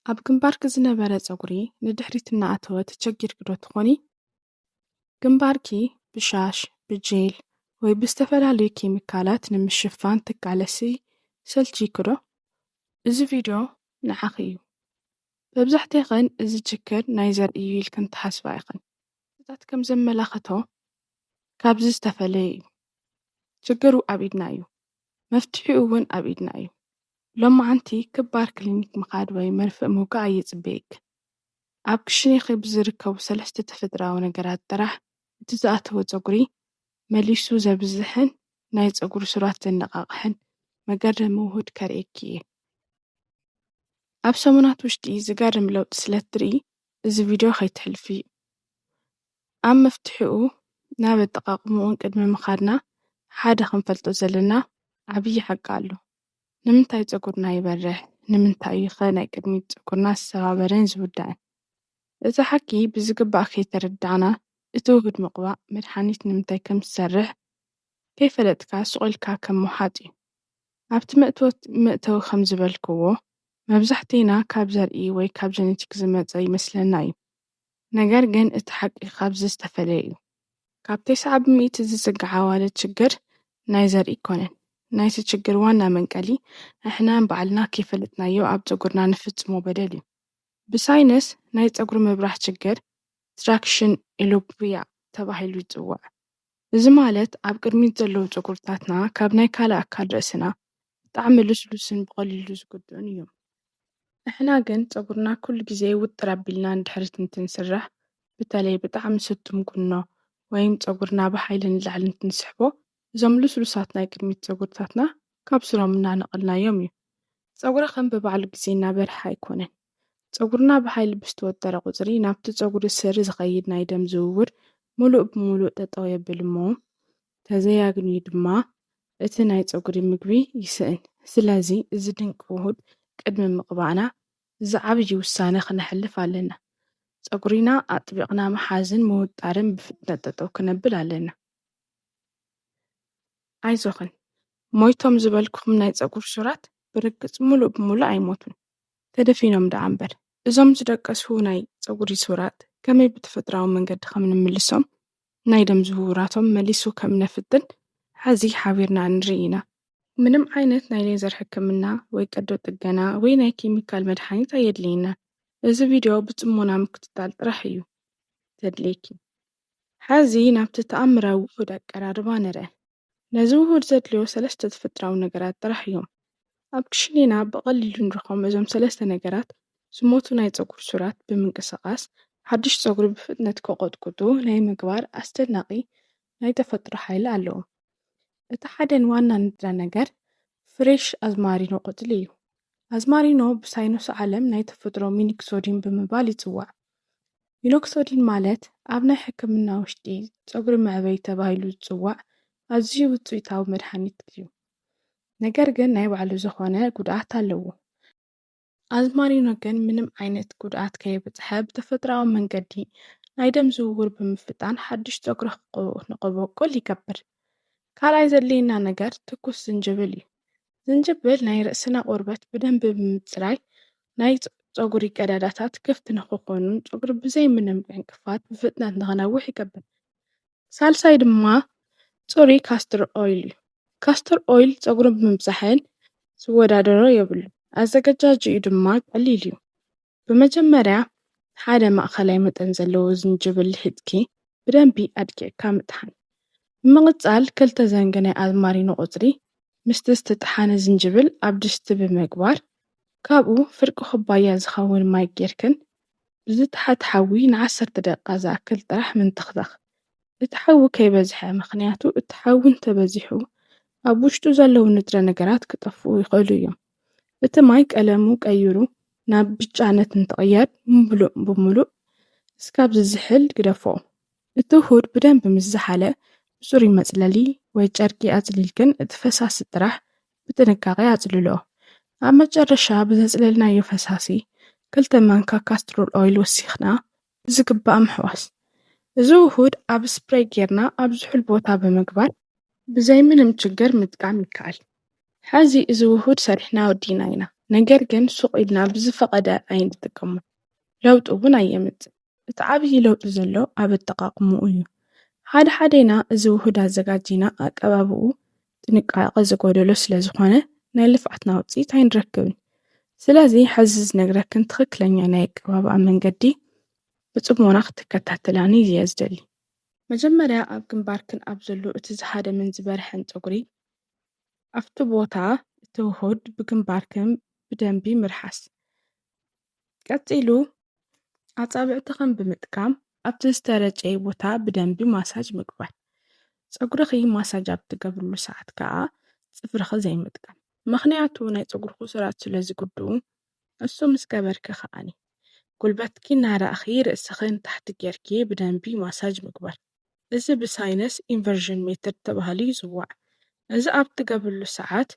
ኣብ ግንባርኪ ዝነበረ ጸጉሪ ንድሕሪት እናኣተወ ተቸጊርኪ ዶ ትኾኒ? ግንባርኪ ብሻሽ፣ ብጄል ወይ ብዝተፈላለዩ ኬሚካላት ንምሽፋን ትቃለሲ ሰልችይኪ ዶ? እዚ ቪድዮ ንዓኺ እዩ። መብዛሕትኽን እዚ ችግር ናይ ዘርኢ እዩ ኢልክን ትሓስባ ኢኽን። ታት ከም ዘመላኸቶ ካብዚ ዝተፈለየ እዩ። ችግሩ ኣብ ኢድና እዩ። መፍትሒኡ እውን ኣብ ኢድና እዩ። ሎማዓንቲ ክባር ክሊኒክ ምኻድ ወይ መርፍእ ምውጋእ ኣይጽበየክ። ኣብ ክሽኒኺ ብዝርከቡ ሰለስተ ተፈጥራዊ ነገራት ጥራሕ እቲ ዝኣተወ ጸጉሪ መሊሱ ዘብዝሕን ናይ ጸጉሪ ሱራት ዘነቓቕሕን መገረሚ ውሁድ ከርእየኪ እየ። ኣብ ሰሙናት ውሽጢ ዝገርም ለውጢ ስለ ትርኢ እዚ ቪድዮ ከይትሕልፊ። ኣብ መፍትሒኡ ናብ ኣጠቓቕምኡን ቅድሚ ምኻድና ሓደ ክንፈልጦ ዘለና ዓብዪ ሓቂ ኣሎ። ንምንታይ ጸጉርና ይበርሕ? ንምንታይ እዩ ኸ ናይ ቅድሚት ጸጉርና ዝሰባበርን ዝውዳእን? እቲ ሓቂ ብዝግባእ ከይተረዳዕና እቲ ውሁድ ምቕባእ መድሓኒት ንምንታይ ከም ዝሰርሕ ከይፈለጥካ ስቕ ኢልካ ከም ምውሓጥ እዩ። ኣብቲ መእተዊ ከም ዝበልክዎ መብዛሕትእና ካብ ዘርኢ ወይ ካብ ጀነቲክ ዝመጸ ይመስለና እዩ። ነገር ግን እቲ ሓቂ ካብዚ ዝተፈለየ እዩ። ካብ ተስዓ ብሚእቲ ዝጽጋዕ ኣዋልድ ችግር ናይ ዘርኢ ኣይኮነን። ናይቲ ችግር ዋና መንቀሊ ንሕና ንባዕልና ከይፈለጥናዮ ኣብ ጸጉርና ንፍጽሞ በደል እዩ። ብሳይንስ ናይ ጸጉሪ ምብራህ ችግር ትራክሽን ኢሉፕሪያ ተባሂሉ ይጽዋዕ። እዚ ማለት ኣብ ቅድሚት ዘለዉ ጸጉርታትና ካብ ናይ ካልእ ኣካል ርእስና ብጣዕሚ ልስሉስን ብቐሊሉ ዝጉድኡን እዮም። ንሕና ግን ጸጉርና ኩሉ ግዜ ውጥር ኣቢልና ንድሕሪት እንትንስርሕ፣ በተለይ ብጣዕሚ ስቱም ቁኖ ወይም ጸጉርና ብሓይሊ ንላዕሊ እንትንስሕቦ፣ እዞም ልስሉሳት ናይ ቅድሚት ጸጉርታትና ካብ ስሮም እናነቐልናዮም እዩ። ጸጉርኽን ብባዕሉ ግዜ እናበርሀ ኣይኮነን። ጸጉርና ብሓይሊ ብዝተወጠረ ቁጽሪ ናብቲ ጸጉሪ ስር ዝኸይድ ናይ ደም ዝውውር ሙሉእ ብሙሉእ ጠጠው የብል እሞ፣ ተዘያግንዩ ድማ እቲ ናይ ጸጉሪ ምግቢ ይስእን። ስለዚ እዚ ድንቂ ውሁድ ቅድሚ ምቕባእና እዚ ዓብዪ ውሳነ ክነሕልፍ ኣለና። ጸጉሪና ኣጥቢቕና ምሓዝን ምውጣርን ብፍጥነት ጠጠው ክነብል ኣለና። ኣይዞኽን፣ ሞይቶም ዝበልኩኹም ናይ ጸጉሪ ሱራት ብርግጽ ሙሉእ ብሙሉእ ኣይሞቱን። ተደፊኖም ደኣ እምበር። እዞም ዝደቀሱ ናይ ጸጉሪ ሱራት ከመይ ብተፈጥራዊ መንገዲ ከም ንምልሶም ናይ ደም ዝውውራቶም መሊሱ ከም ነፍትን ሕዚ ሓቢርና ንርኢ ኢና። ምንም ዓይነት ናይ ሌዘር ሕክምና ወይ ቀዶ ጥገና ወይ ናይ ኬሚካል መድሓኒት ኣየድልየናን። እዚ ቪድዮ ብጽሞና ምክትታል ጥራሕ እዩ ዘድልየኪ። ሕዚ ናብቲ ተኣምራዊ ውሁድ ኣቀራርባ ንርአ። ነዚ ውሁድ ዘድልዮ ሰለስተ ተፈጥራዊ ነገራት ጥራሕ እዮም። ኣብ ክሽኔና ብቐሊሉ ንረኽቦም እዞም ሰለስተ ነገራት ዝሞቱ ናይ ጸጉሪ ሱራት ብምንቅስቓስ ሓድሽ ጸጉሪ ብፍጥነት ከቖጥቁጡ ናይ ምግባር ኣስደናቒ ናይ ተፈጥሮ ሓይሊ ኣለዎም። እቲ ሓደን ዋና ንጥረ ነገር ፍሬሽ ኣዝማሪኖ ቆጽሊ እዩ። ኣዝማሪኖ ብሳይንስ ዓለም ናይ ተፈጥሮ ሚኖክሶዲን ብምባል ይጽዋዕ። ሚኖክሶዲን ማለት ኣብ ናይ ሕክምና ውሽጢ ጸጉሪ መዕበይ ተባሂሉ ዝጽዋዕ ኣዝዩ ውጽኢታዊ መድሓኒት እዩ። ነገር ግን ናይ ባዕሉ ዝኾነ ጉድኣት ኣለዎ። ኣዝማሪኖ ግን ምንም ዓይነት ጉድኣት ከየብጽሐ ብተፈጥራዊ መንገዲ ናይ ደም ዝውውር ብምፍጣን ሓድሽ ጸጉሪ ክቆ-፣ ንክቦቁል ይገብር። ካልኣይ ዘድልየና ነገር ትኩስ ዝንጅብል እዩ። ዝንጅብል ናይ ርእስና ቆርበት ብደንቢ ብምጽራይ ናይ ጸ-፣ ጸጉሪ ቀዳዳታት ክፍቲ ንክኾኑን ጸጉሪ ብዘይ ምንም ዕንቅፋት ብፍጥነት ንክነውሕ ይገብር። ሳልሳይ ድማ ጽሩይ ካስተር ኦይል እዩ። ካስተር ኦይል ጸጉሪ ብምብጻሕን ዝወዳደሮ የብሉ። ኣዘገጃጅኡ ድማ ቀሊል እዩ። ብመጀመርያ ሓደ ማእኸላይ መጠን ዘለዎ ዝንጅብል ሒዝኪ ብደንቢ ኣድቂቕካ ምጥሓን። ብምቕጻል ክልተ ዘንጊ ናይ ኣዝማሪኖ ቆጽሊ ምስቲ ዝተጠሓነ ዝንጅብል ኣብ ድስቲ ብምግባር ካብኡ ፍርቂ ኩባያ ዝኸውን ማይ ጌርክን ብዝተሓተ ሓዊ ንዓሰርተ ደቂቃ ዝኣክል ጥራሕ ምንትኽታኽ። እቲ ሓዊ ከይበዝሐ፣ ምኽንያቱ እቲ ሓዊ እንተበዚሑ ኣብ ውሽጡ ዘለዉ ንጥረ ነገራት ክጠፍኡ ይኽእሉ እዮም። እቲ ማይ ቀለሙ ቀይሩ ናብ ብጫነት እንትቕየር ምሉእ ብምሉእ እስካብ ዝዝሕል ግደፎ። እቲ ውሁድ ብደንቢ ምስ ዝሓለ ብጽሩይ መጽለሊ ወይ ጨርቂ ኣጽሊልክን እቲ ፈሳሲ ጥራሕ ብጥንቃቄ ኣጽልሎ። ኣብ መጨረሻ ብዘጽለልናዮ ፈሳሲ ክልተ ማንካ ካስትሮል ኦይል ወሲኽና ብዝግባእ ምሕዋስ። እዚ ውሁድ ኣብ ስፕሬይ ጌርና ኣብ ዝሑል ቦታ ብምግባር ብዘይ ምንም ችግር ምጥቃም ይከኣል። ሕዚ እዚ ውሁድ ሰሪሕና ወዲእና ኢና። ነገር ግን ሱቕ ኢልና ብዝፈቐደ ኣይንጥቀሞ። ለውጢ እውን ኣየምጽእ። እቲ ዓብዪ ለውጢ ዘሎ ኣብ ኣጠቓቕምኡ እዩ። ሓደ ሓዴና እዚ ውሁድ ኣዘጋጂና ኣቀባብኡ ጥንቃቐ ዝጎደሎ ስለ ዝኾነ ናይ ልፍዓትና ውፅኢት ኣይንረክብን። ስለዚ ሕዚ ዝነግረክን ትኽክለኛ ናይ ኣቀባብኣ መንገዲ ብፅሞና ክትከታተላኒ እየ ዝደሊ። መጀመርያ ኣብ ግንባርክን ኣብ ዘሎ እቲ ዝሃደመን ዝበርሐን ፀጉሪ ኣብቲ ቦታ እቲ ውሁድ ብግንባርክን ብደንቢ ምርሓስ። ቀፂሉ ኣፃብዕትኽን ብምጥቃም ኣብቲ ዝተረጨየ ቦታ ብደንቢ ማሳጅ ምግባር። ፀጉርኺ ማሳጅ ኣብ ትገብርሉ ሰዓት ከዓ ፅፍርኺ ዘይምጥቃም። ምኽንያቱ ናይ ፀጉርኹ ስራት ስለ ዝጉድኡ እሱ ምስ ገበርኪ ከዓኒ ጉልበትኪ እናረኣኺ ርእስኺ ንታሕቲ ጌርኪ ብደንቢ ማሳጅ ምግባር። እዚ ብሳይነስ ኢንቨርዥን ሜተድ ተባሂሉ ይፅዋዕ። እዚ ኣብ ትገብርሉ ሰዓት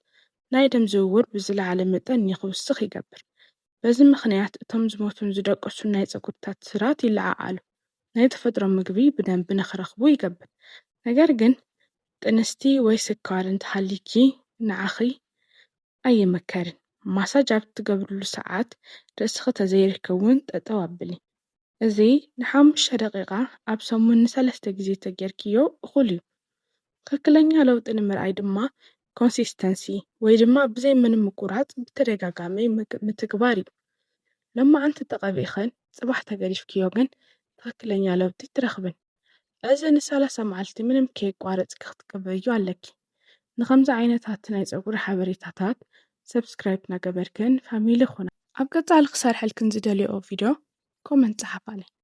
ናይ ደም ዝውውር ብዝለዓለ መጠን ንክውስኽ ይገብር። በዚ ምኽንያት እቶም ዝሞቱን ዝደቀሱን ናይ ፀጉርታት ስራት ይለዓዓሉ። ናይ ተፈጥሮ ምግቢ ብደንቢ ንክረኽቡ ይገብር። ነገር ግን ጥንስቲ ወይ ስኳር እንተሃሊኪ ንዓኺ ኣይምከርን። ማሳጅ ኣብ ትገብርሉ ሰዓት ርእስኺ ተዘይርኪ እውን ጠጠው ኣብሊ። እዚ ንሓሙሽተ ደቂቃ ኣብ ሰሙን ንሰለስተ ግዜ ተጌርክዮ እኹል እዩ። ትኽክለኛ ለውጢ ንምርኣይ ድማ ኮንሲስተንሲ ወይ ድማ ብዘይ ምንም ምቁራፅ ብተደጋጋሚ ምግ- ምትግባር እዩ። ሎማዓንቲ ተቐቢእኽን ፅባሕ ተገዲፍክዮ ግን ትኽክለኛ ለውጢ ትረኽብን። እዚ ንሰላሳ መዓልቲ ምንም ከየቋረፅኪ ክትቅበዮ ኣለኪ። ንኸምዚ ዓይነታት ናይ ፀጉሪ ሓበሬታታት ሰብስክራይብ እናገበርክን ፋሚሊ ኹና። ኣብ ቀፃሊ ክሰርሐልክን ዝደልዮ ቪድዮ ኮመንት ፀሓፋለይ።